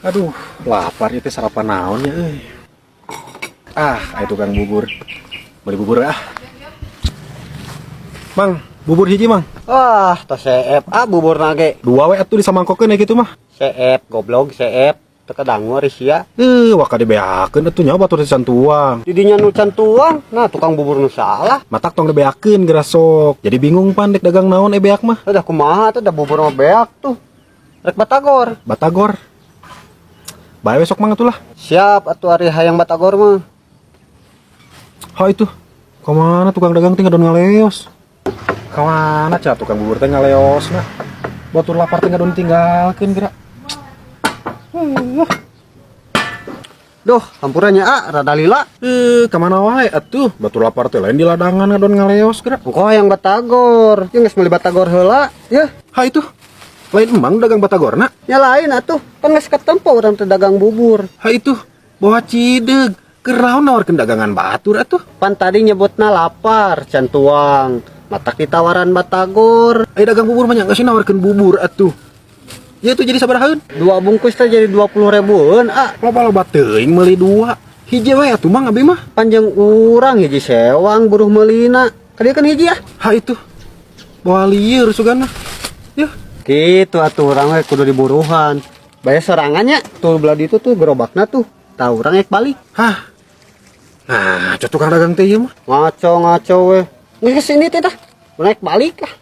Aduh, lapar itu, sarapan naon ya euy. Ah, aya tukang bubur. Beli bubur ah. Mang, bubur hiji, Mang. Wah, tos seep ah buburna ge. Dua we atuh disamangkokeun ya gitu mah. Seep, goblok, seep. Teu kadangu ari sia. Eh, waka dibeakeun atuh nya, batur can tuang. Didinya nu can tuang, nah tukang bubur nu salah. Matak tong dibeakeun geura sok. Jadi bingung pan dek dagang naon eh beak mah. Udah kumaha tuh, da bubur mah beak tuh. Rek batagor. Batagor. Bae we sok, Mang, atuh lah. Siap atuh ari hayang batagor mah. Ha itu. Kemana tukang dagang teh ngadon ngaleos? Kemana cah tukang bubur teh ngaleos nah? Batur lapar teh ngadon tinggalkeun geura. Duh, hampura nya ah, rada lila. Eh, kemana wae atuh? Batur lapar teh lain di ladangan ngadon ngaleos geura. Engko hayang batagor. Ya geus meuli batagor heula, ya. Ha itu. Lain emang dagang batagorna? Ya lain atuh, kan geus ketempo urang teh dagang bubur. Ha itu. Bawa cideg. Keur naon nawarkeun dagangan batur atuh? Pan tadi nyebutna lapar, can tuang. Matak ditawaran batagor. Aya dagang bubur mah nya geus nawarkeun bubur atuh. Ya itu jadi sabarahaeun? Dua bungkus teh jadi 20 ribuan ah. Loba-loba teuing meuli dua. Hiji we atuh, Mang, abi mah. Panjang urang hiji sewang buruh meulina. Kadieu kan hiji ah. Ha itu. Bawa lieur sugana. Ya. Gitu atuh, urang we kudu diburuhan. Bayar sorangannya tuh, belah itu tuh gerobakna tuh. Tahu urang ek balik. Hah. Nah, cok tukang dagang teh ieu mah. Ngaco ngaco we. Geus sini teh dah. Urang ek balik lah.